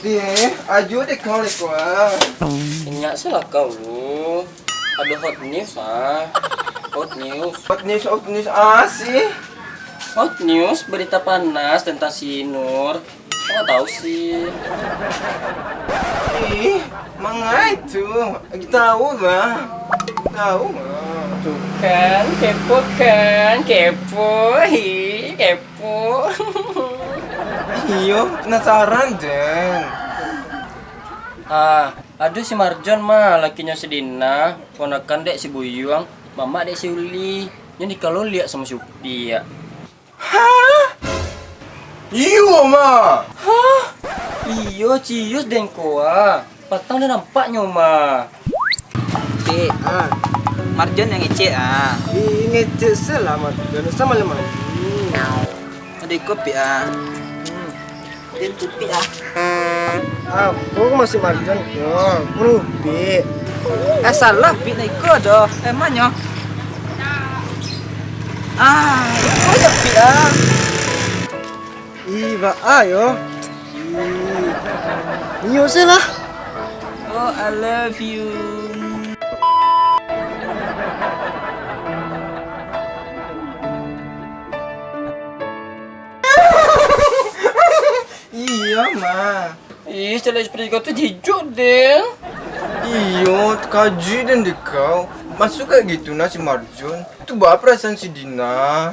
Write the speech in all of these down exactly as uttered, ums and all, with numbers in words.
Deh, ajo deh kau leko ah. Inyak salah kau lu. Ado hot news ah. Hot news. Hot news, hot news ah sih. Hot news, berita panas tentang si Nur. Kau tahu sih. Ih, mangai tu. Lagi tahu lah. Tahu lah. Tuh kan, kepo kan, kepo. Hi, kepo. Iyo, penasaran den. Ah, ado si Marjon mah, lakinyo si Dina, ponakan dek si Buyuang, mamak dek si Uli. Nyo dikaloliak samo si Upiak. Hah? Iyo mah. Hah? Iyo, cius den ko ah. Patang lah nampak nyo mah. Pik ah. Marjon nan ngecek ah. Ih, ngecek se lah Marjon. Sama lemah. Ado iko Pik ah. Hmm. Ado iko Pik ah. Apo masih Marjon ko? Rupik. Eh, salah Pik, nah iko doh. Eh, manyo. Ah, iko ajo Pik ah. Ih, baa yo. Ih. Nyo se lah. Oh, I love you. Iyo mah. Ih, calek seperti kau tu jijok, Den. Iyo, takajuik den dek kau. Masuak kayak gitu nah si Marjon. Tu baa perasaan si Dina.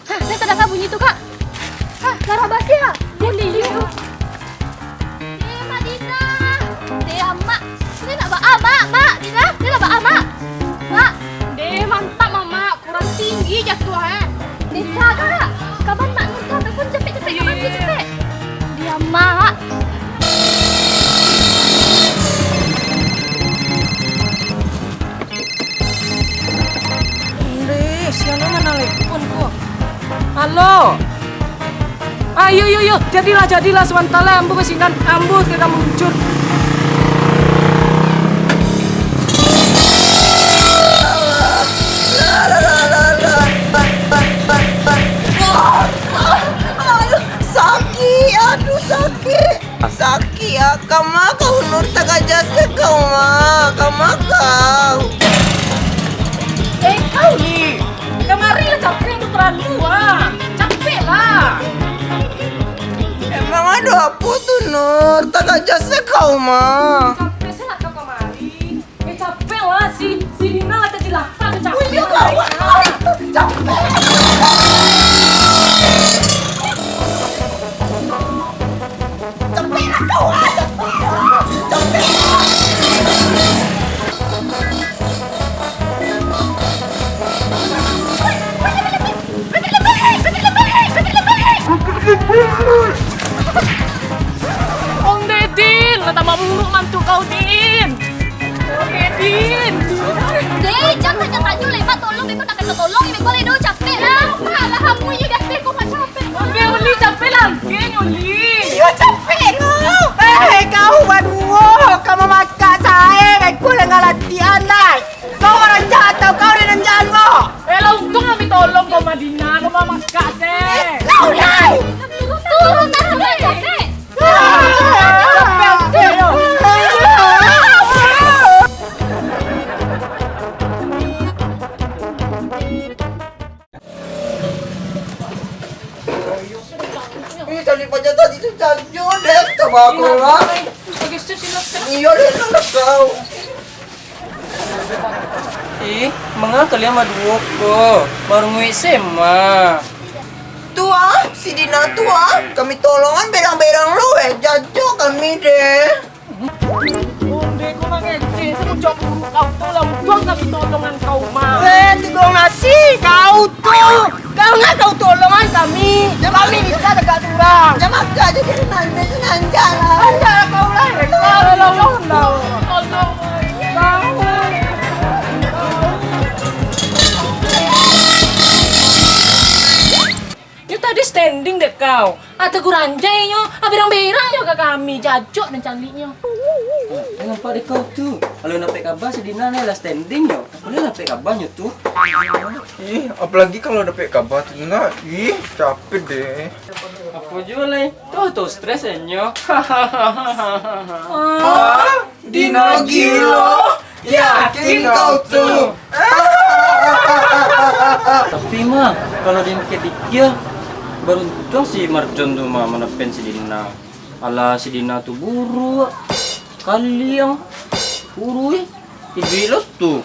Hah, saya tadanga bunyi tu, Kak. Hah, darah basi, ah. Bunyi tu. Eh, Mak Dina. Deh, Mak. Deh, nak baa, Mak? Mak, Dina, deh, nak baa, Mak? Mak. Deh, mantap, Mamak. Kurang tinggi jatuah, eh. Deh, Kak, Kak. Kaban Mak Nur tu, ambil pun capek-capek, kaban tu capek. Diam, Mak. Ndeh, sia nan manelepon ko? Halo. Ah, iyo, iyo, iyo. Jadilah, jadilah. Sabanta lai ambo ka sinan. Ambo sagara maluncur. Aduh, sakik. Aduh, sakik. Sakik, ah, kama kau Nur, tagajase kau mah, kama kau. Eh, kau ni, kamari lah capek tu terlalu, ah. Capek lah. Emang ado apo tu, Nur? Tagajase kau mah. Capek se lah kau kamari. Eh, capek lah, si, si Dina lah tadi lapar tu, capek. Oh, iyo, lah, kawan. Capek. Capek lah kau, ah, capek. Capek. Om Dedin, lah tambah buruk mantu kau, Din. Om Dedin. Deh, jan tanyo-tanyo lai, Mak, tolong, beko nak minta tolong, beko lai doh, capek lah. Alah, amu iyo dah, beko Mak capek. Oke, Uli, capek lah, oke, Uli. Iyo, capek kau. Eh, kau baduo, kau mamakak sae, beko lai ngalatian, dai. Kau urang jahat tau, kau urang jahat ko. Eh, lah untuang kami tolong kau, Madinah, kau mamakak se. Eh, kau lai. Turun, turun, turun. Ih, cari pacar tadi tu cantik deh, coba aku lah. Iyo deh, salah kau. Ih, manga kalian baduo ko? Baru nguik sema. Tu ah, si Dina tu ah, kami tolongan berang-berang lo eh, jajo kami deh. Onde ko mangecek, samuncak buruk kau tu lah, untuang kami tolongan kau mah. Eh, tolong nasi kau tu. Kau nggak kau tolongan kami. Kami bisa tegak turang. Jangan makak je, jangan nangis, jangan lah. Anjak kau lah, kau lah, lah, lah. Nyo tadi standing dek kau. Ah, tegur anjai nyo. Ah, berang-berang nyo ka kami. Jajok nan caliknyo. Ah, nampak dek kau tu. Kalau dapek kaba si Dina ni lah standing nyo. Apo lah dapek kaba nyo tu? Ih, apalagi kalau dapek kaba tu nak. Ih, capek deh. Apo juo lai? Tuh, tuh, stres nyo. Ah, Dina gilo. Yakin kau tu? Tapi mah, kalau dipikir-pikir, baruntuang si Marjon tu mah manapen si Dina. Alah, si Dina tu buruak, kaliang, kuruih, iduik lo tu.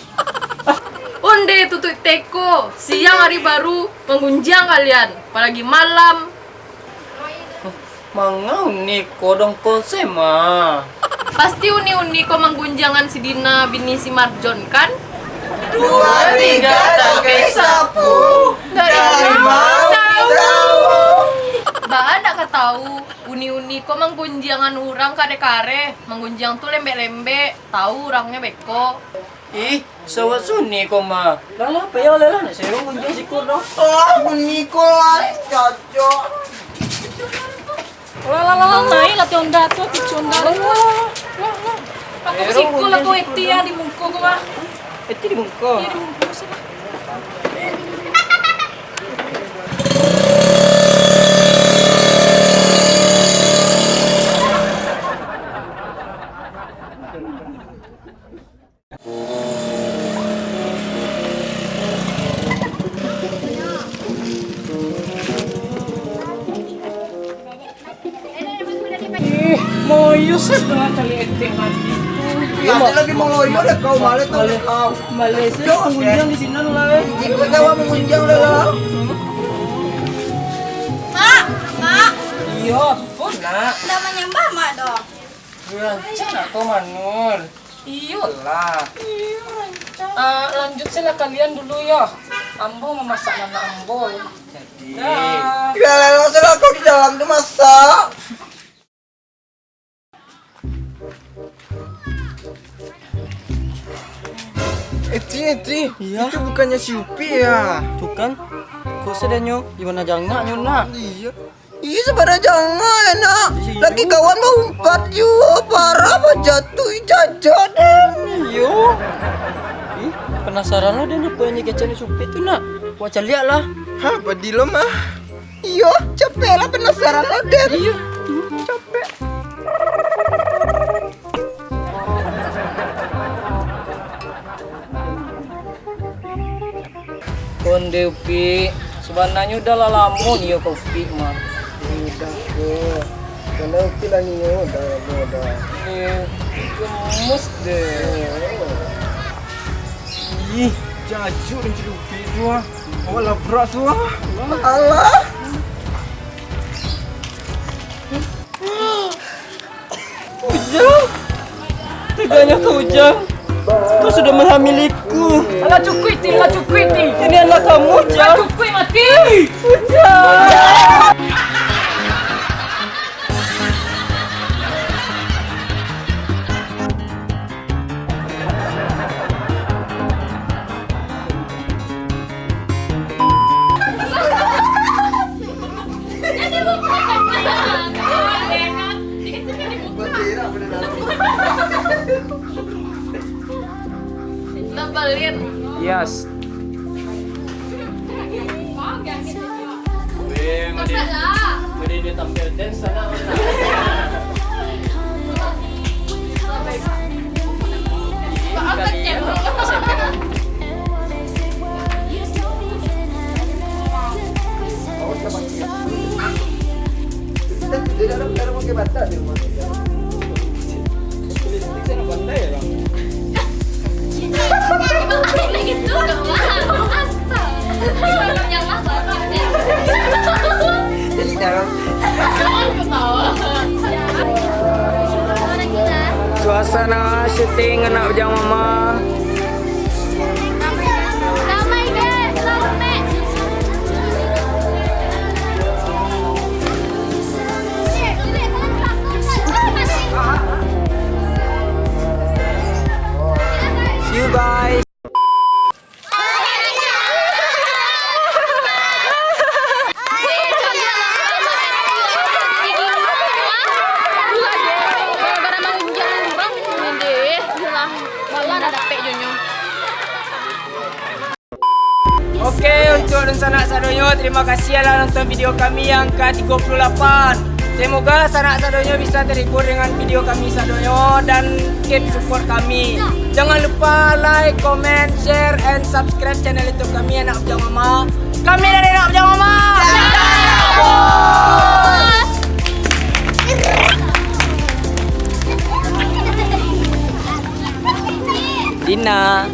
Onde tutuik teko, siang hari baru manggunjiang kalian, apalagi malam. Manga uni ko dongko se mah. Pasti uni-uni ko manggunjiangan si Dina bini si Marjon kan? Dua, tiga, tangkai sapu. Dari mau tahu? Baa ndak ka tahu, uni-uni ko manggunjiangan urang kareh-kareh, manggunjiang tu lembek-lembek, tahu urangnyo beko. Ih, sawat suni ko mah. Lah, lah, payah lah, lah, nak sewa gunjiang siko doh. Ah, uni ko lah, cocok. Lah, lah, lah, lah, naik lah, ti onda tu, ti onda tu. Lah, lah, lah. Aku siko lah, kau eti ya, di muko ko mah. Eti di muko? Iya, di muko siko. Ih, moyo se lah cari etek mati. Iya, saya lagi mau loyo deh kau, malah tau deh kau. Malaysia. Cok, pengunjung di sini lah, eh. Ikut kau pengunjung dah lah. Mak, mak. Iya, apa nak? Ndak manyambah mak doh. Rancak nak kau, Manur? Iyolah. Iyo, rancak. Ah, lanjut sajolah kalian dulu yo. Ambo mamasak anak ambo. Jadi. Dah. Yo lah, langsung lah kau di dalam tu masak. Eh, Ci, eh, Ci. Iya. Itu bukannya si Upi ya? Tu kan. Kok sadonyo, di ma jangaknyo nak? Iya. Ih, sabarang jangak, nak. Iyo. Laki kawan baumpat juo, parah bajatuah, ih, jaja den. Iyo. Ih, penasaran lah den, apo nan dikecek si Upi tu, nak. Wak caliak lah. Hah, padi lo mah. Iyo, capek lah, penasaran lah den. Iyo. Capek. Onde Upi, sabananyo udah lah lamo nio ka Upi mah. Udah ko. Karena Upi lah nio, udah lamo dah. Eh, gemes deh. Ih, jajuk den cari Upi tu ah. Awak labrak tu ah. Alah. Ujang! Teganya kau, Ujang! Kau sudah menghamiliku! Alah, cukuik, Ti! Alah, cukuik, Ti! Ini anak kamu, Ujang! Alah, cukuik, mati! Ujang! Yes. Weh, mode, mode dia tampil dance sana. Sana syuting Anak Bujang Mama. Damai, guys. Selamat. See you, guys. Oke, untuk dunsanak sadonyo, terima kasih lah nonton video kami yang ka tigo puluh lapan. Semoga sanak sadonyo bisa terhibur dengan video kami sadonyo dan keep support kami. Jangan lupa like, comment, share, and subscribe channel YouTube kami, Anak Bujang Mama. Kami dari Anak Bujang Mama. Dina.